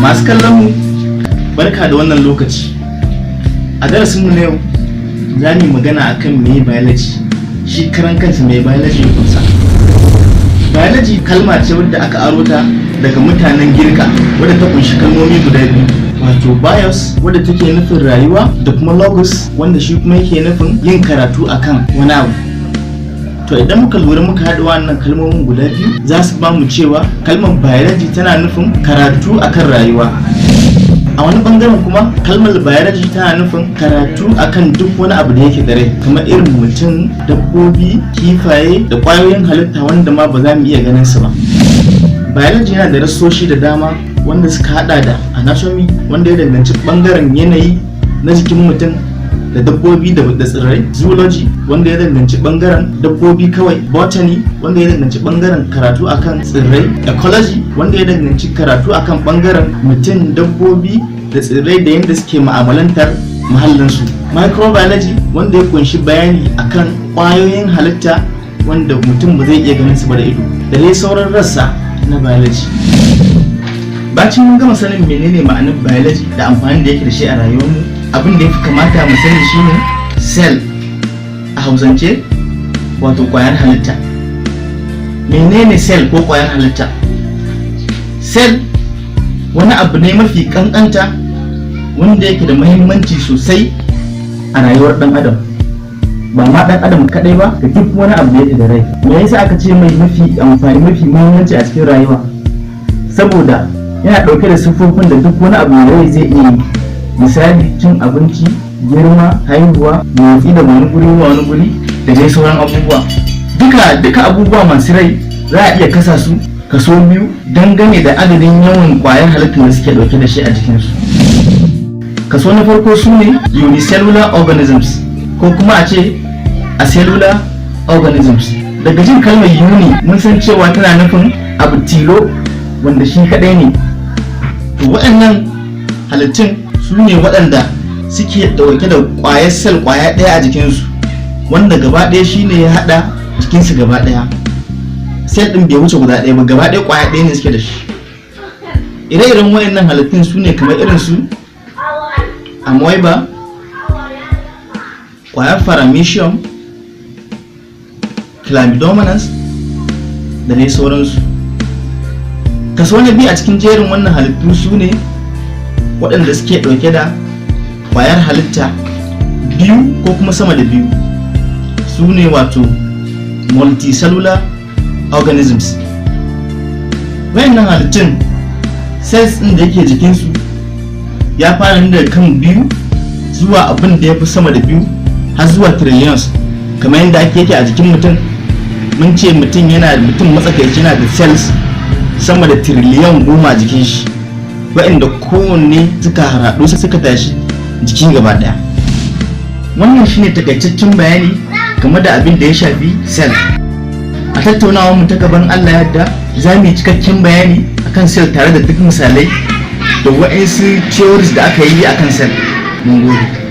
Masu kallon mu, barka da wannan lokaci. A darasinmu na yau za mu yi magana akan meye biology, shi karan kansa me biology ya kunsa. Biology kalma ce wadda aka aro ta daga mutanen Girka, wadda ta kunshi kalmomi guda biyu, wato bios, wadda take nufin rayuwa, da kuma logos, wanda shi kuma yake nufin yin karatu akan wani abu. To, idan muka lura muka haɗa wannan kalmomin guda biyu, za su ba mu cewa kalmar biology tana nufin karatu akan rayuwa. A wani bangaren kuma, kalmar biology tana nufin karatu akan duk wani abu da yake da rai, kamar irin mutum, dabbobi, kifaye da ƙwayoyin halitta wanda ma ba za mu iya ganin su ba. Biology yana da rassoshi da dama, wanda suka hada da anatomy, wanda ya danganci bangaren yanayi na jikin mutum da dabbobi da tsirrai, zoology, wanda ya danganci bangaren dabbobi kawai, botany, wanda ya danganci bangaren karatu akan tsirrai, ecology, wanda ya danganci karatu akan bangaren mutum, dabbobi da tsirrai da yadda suke mu'amalantar muhallinsu, microbiology, wanda ya kunshi bayani akan kwayoyin halitta wanda mutum ba zai iya ganin su ba da ido, da dai sauran rassa na biology. Bacin mun gama sanin menene ma'anar biology da amfanin da yake da shi a rayuwarmu, abin da ya fi kamata mu sani shine cell a Hausance, wato kwayar halitta. Menene cell ko kwayar halitta? Cell wani abu ne mafi kankanta wanda yake da muhimmanci sosai a rayuwar dan adam, ba ma dan adam kadai ba, ga duk wani abu da yake da rai. Me yasa aka ce mai mafi amfani, mafi muhimmanci a cikin rayuwa? Saboda yana dauke da siffofin da duk wani abu mai rai zai iya yi, misali cin abinci, girma, haihuwa, motsi daga wani guri zuwa wani guri, da dai sauran abubuwa. Duka duka abubuwa masu rai za a iya kasa su kaso biyu dangane da adadin yawan kwayar halittar da suke dauke da shi a jikinsu. Kaso na farko su ne unicellular organisms, ko kuma a ce acellular organisms. Daga jin kalmar uni, mun san cewa tana nufin abu tilo wanda shi kadai ne. To, waɗannan halittun su ne waɗanda suke ɗauke da ƙwayar cell ƙwaya ɗaya a jikinsu, wanda gaba ɗaya shine ya haɗa jikinsu gaba ɗaya. Cell ɗin bai wuce guda ɗaya ba, gaba ɗaya ƙwaya ɗaya ne suke da shi. Ire-iren waɗannan halittun su ne kamar irin su amoeba, ƙwayar paramecium, Chlamydomonas, da dai sauransu. Kaso na biyu a cikin jerin wannan halittu su ne waɗanda suke ɗauke da ƙwayar halitta biyu ko kuma sama da biyu, su ne wato multicellular organisms. Wayannan halittun, cells ɗin da yake jikinsu ya fara daga kan biyu zuwa abin da ya fi sama da biyu har zuwa trillions, kamar yadda ake yake a jikin mutum. Mun ce mutum yana, mutum matsakaici yana da cells sama da 10 trillion a jikin shi, waɗanda kowanne suka harhaɗu suka tashi jiki gaba ɗaya. Wannan shine takaitaccen bayani game da abin da ya shafi cell. A tattaunawar mu ta gaban Allah yadda, za mu yi cikakken bayani akan cell tare da duk misalai da wa'insu theories da aka yi akan cell. Mun gode.